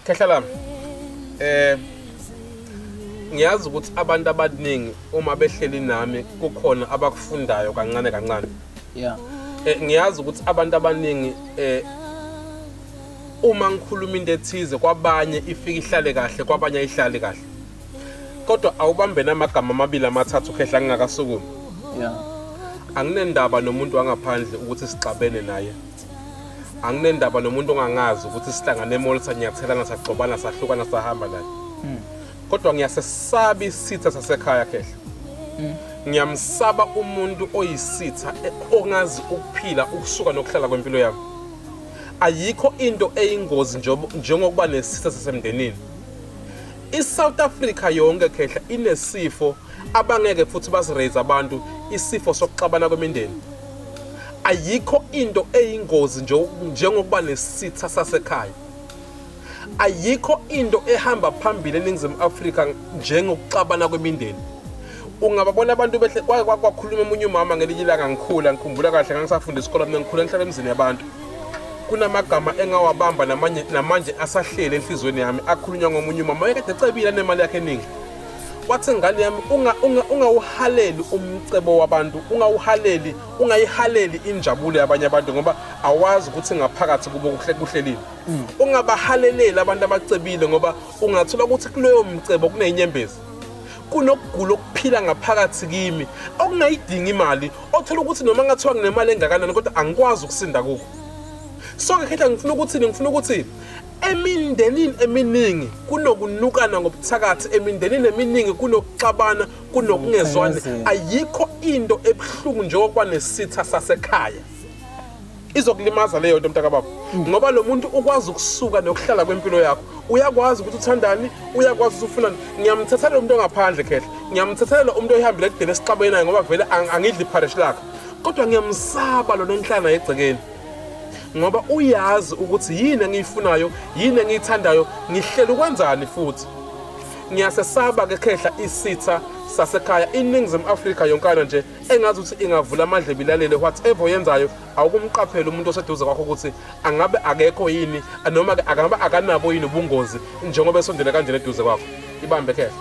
Khehla lami, ngiyazi ukuthi abantu abaningi uma behleli nami kukhona abakufundayo kancane kancane. Yeah. Ngiyazi ukuthi abantu abaningi uma ngikhuluma into ethize kwabanye ifike ihlale kahle, kwabanye ayihlali kahle. Kodwa awubambe namagama amabili amathathu khehla ngingakasukumi. Yeah. Anginendaba nomuntu wangaphandle ukuthi sixabene naye. Anginendaba nomuntu ongangazi ukuthi sihlangane emall sanyathelana sagcobana sahlukana sahamba naye. Kodwa ngiyasesaba isitha sasekhaya khehla. Ngiyamsaba umuntu oyisitha ongazi ukuphila ukusuka nokuhlala kwempilo yami. Ayikho into eyingozi njengokuba nesitha sasemndenini. ISouth Africa yonke khehla inesifo abangeke futhi basiraise abantu, isifo sokuxabana kwemindeni. Ayikho into eyingozi njengokuba nesitha sasekhaya. Ayikho into ehamba phambili eNingizimu Afrika njengokuxabana kwemindeni. Ungababona abantu behle kwakhuluma omunye umama ngelinye ilanga ngikhula, ngikhumbula kahle ngangisafunda isikole mina ngikhula ngihlala emzini yabantu. Kunamagama engawabamba namanye namanje asahlele enhlizweni yami akhulunywa ngomunye umama wayekade ecebile nemali yakhe eningi. Wathi ngane yami ungawuhaleli umcebo wabantu, ungawuhaleli, ungayihaleli injabulo yabanye abantu ngoba awazi ukuthi ngaphakathi kubo kuhlelile. Ungabahaleleli abantu abacebile ngoba ungathola ukuthi kuleyo mcebo kunezinyembezi. Kunokugula okuphila ngaphakathi kimi okungayidingi imali, othola ukuthi noma ngathiwa nginemali engakanani kodwa angikwazi ukusinda kukho. Sonke khehla ngifuna ukuthi emindenini eminingi kunokunukana ngobuthakathi, emindenini eminingi kunokuxabana, kunokungezwani. Ayikho into ebuhlungu njengokuba nesitha sasekhaya. Izokulimaza leyo nto mntakababa, ngoba lo muntu ukwazi ukusuka nokuhlala kwempilo yakho, uyakwazi ukuthi uthandani, uyakwazi ukuthi ufunani. Ngiyamthathela umuntu ongaphandle khehla, ngiyamthathela umuntu oyihambile ekudeni esixabeni naye ngoba vele angidli iparish lakhe, kodwa ngiyamsaba lona enhlala naye egcekeni ngoba uyazi ukuthi yini engiyifunayo, yini engiyithandayo, ngihlela ukwenzani futhi. Ngiyasesaba ke khehla isitha sasekhaya. INingizimu Afrika yonkana nje engazi ukuthi ingavula amadlebe ilalele whatever oyenzayo, awukumqaphela umuntu oseduze kwakho ukuthi angabe akekho yini noma angabe akanabo yini ubungozi njengoba esondele kanjena eduze kwakho. Ibambe khehla.